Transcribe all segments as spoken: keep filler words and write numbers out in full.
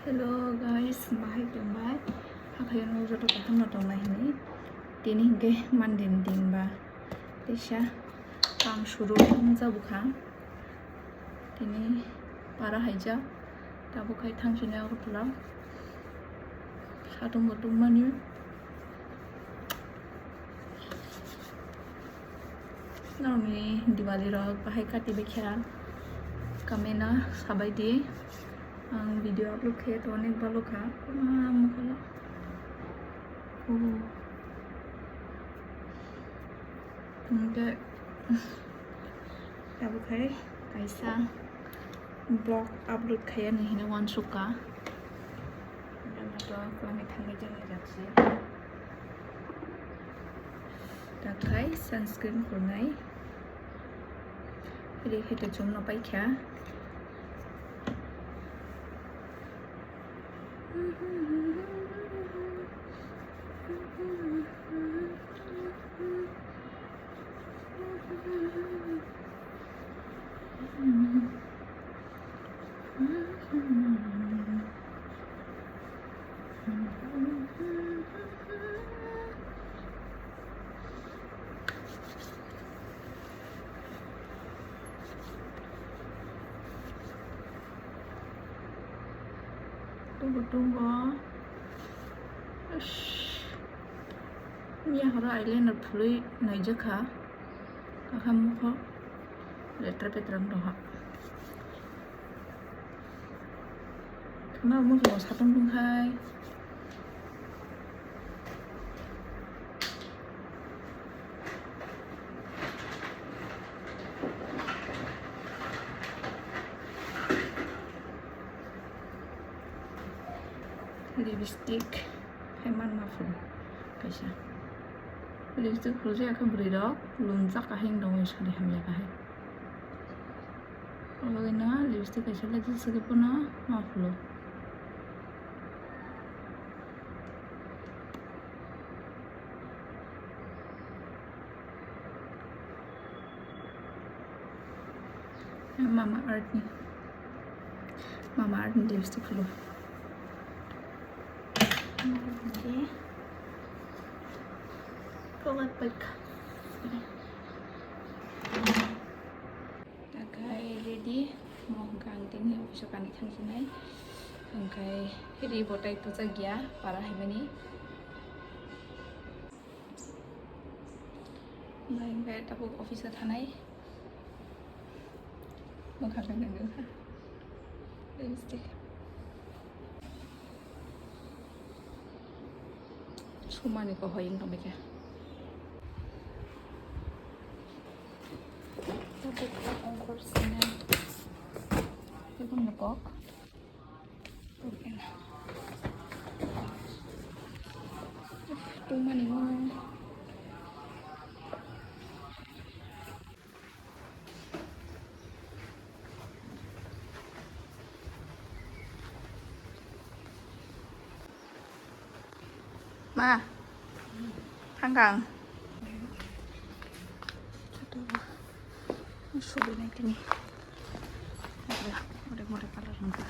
Hello guys, bahai tongbai. Hakhai no joto kaham no tongnai hini. Tini hinkhe Monday ni din ba. Teisa ang suru wngjabu kha. Tini para haijak. Tabuk khai thangsinai Agartala. Satung bo tungmani. Norokni Diwali rok bahai kati bai kha. Kamena sabai di. Ang video upload khe to onek balo kha. Kuma mukolo. Oh. Hingke tabuk hai kaisa vlog upload khaiya ni hino uansukha. Hingke to kwlangwi thangwi jani jakse. Takhai sunscreen khulnai. Ri khe to chumno paikha. Tongo, tongo. Ish. Miya horo eyeliner phulwi naijak kha. Kakha mokho letra petra wng tongkha. Khna mokhe bo satung tongkhai. Lipstick hai manma phuru kaisa. Lipstick phuru je khe bwrwi rok lumjak kahai wng tongwi sari hamya kahai. Obo no lipstick kaisa le jesa khe phano ma phuru. Mama Earth ni, Mama Earth ni lipstick phulu. Oke. Color pack. Takhai ready, mo hwnkha ang tini office o kanwi thangsinai. Hwnkhe ri bo tai puchak ya, para haimani. Bai hwnkhe tabuk office o thanai. Mwkhang khe nangkha. Lipstick. Sumani ko hoyeng tongbaikha. Tabuk ongkhor sina. Tebun ni kok. Tungmani mo. Ma, thangkang. Subi nai tini. Ore, ore, ore, color nungkha.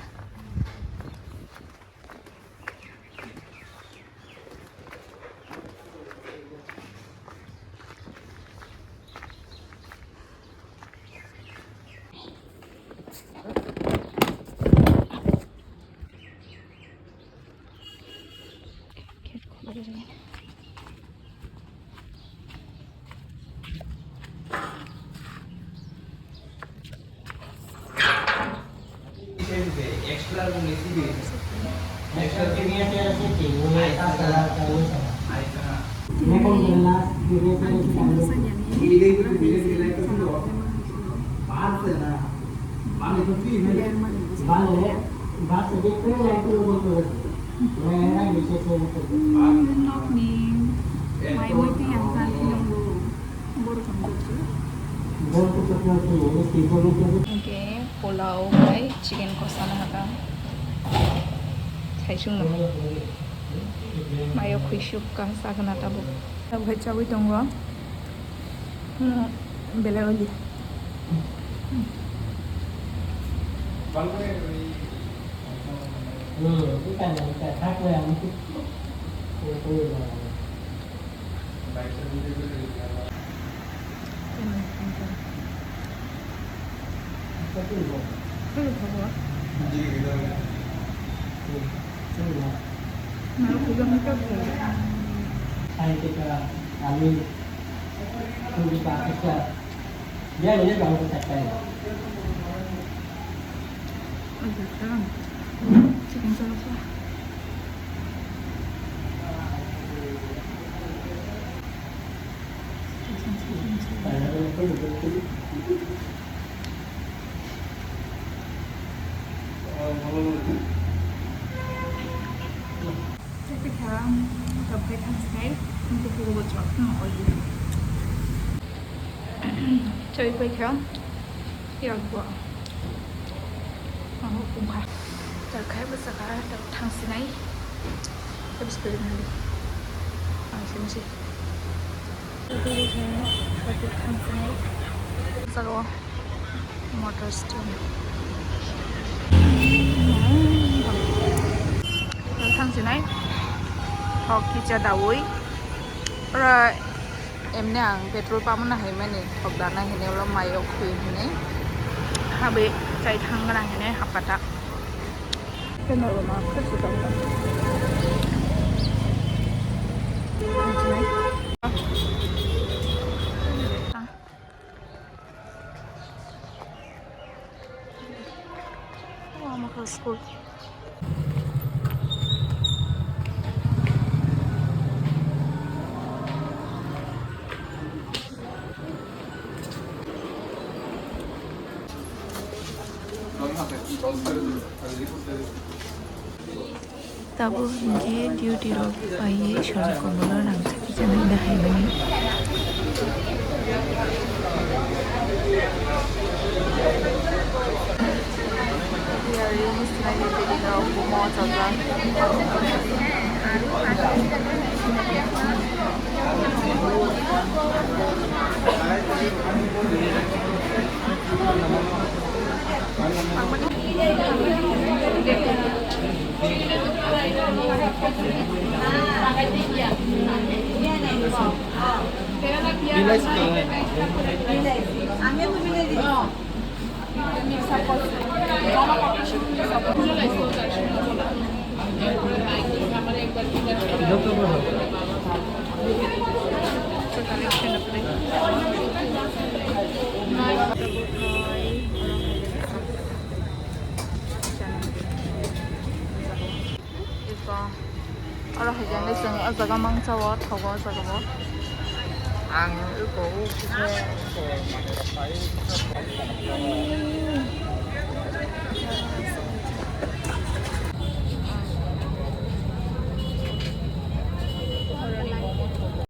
Nokni mai muitu yang kan yang dulu. Borok wngkha khe. Hwnkhe pulao bai chicken kosa no hakha. Thaisung no. Mayo khuisuk kang sakna tabuk. Tabuk hai chaui tongo. Hmm, belai oli. Choi pai kha. Yang bo. Ang bo pung kha. Tar khai bwsa kha, tar thang sinai. Habis beri nali. Ang sini sih. Tar khai bwsa kha, tar thang sinai. Saka o. Motor stand. Tar thang sinai. Thok kicha dawi. Ora. Emni ang petrol pump no hai mani thok dana hini ulo mai o khwi hini. Habi chai thang gana hini hapata. Keno roma khwsu tong. Oh, ama kha school. Tabuk hinkhe duty rok paiwi sori komolo rang sakisa nai da hai mani. Iko. Oro hai jani chwng o jaga mangsa o thogo o jaga o. Ang iko o kisa iko manwi rok pai.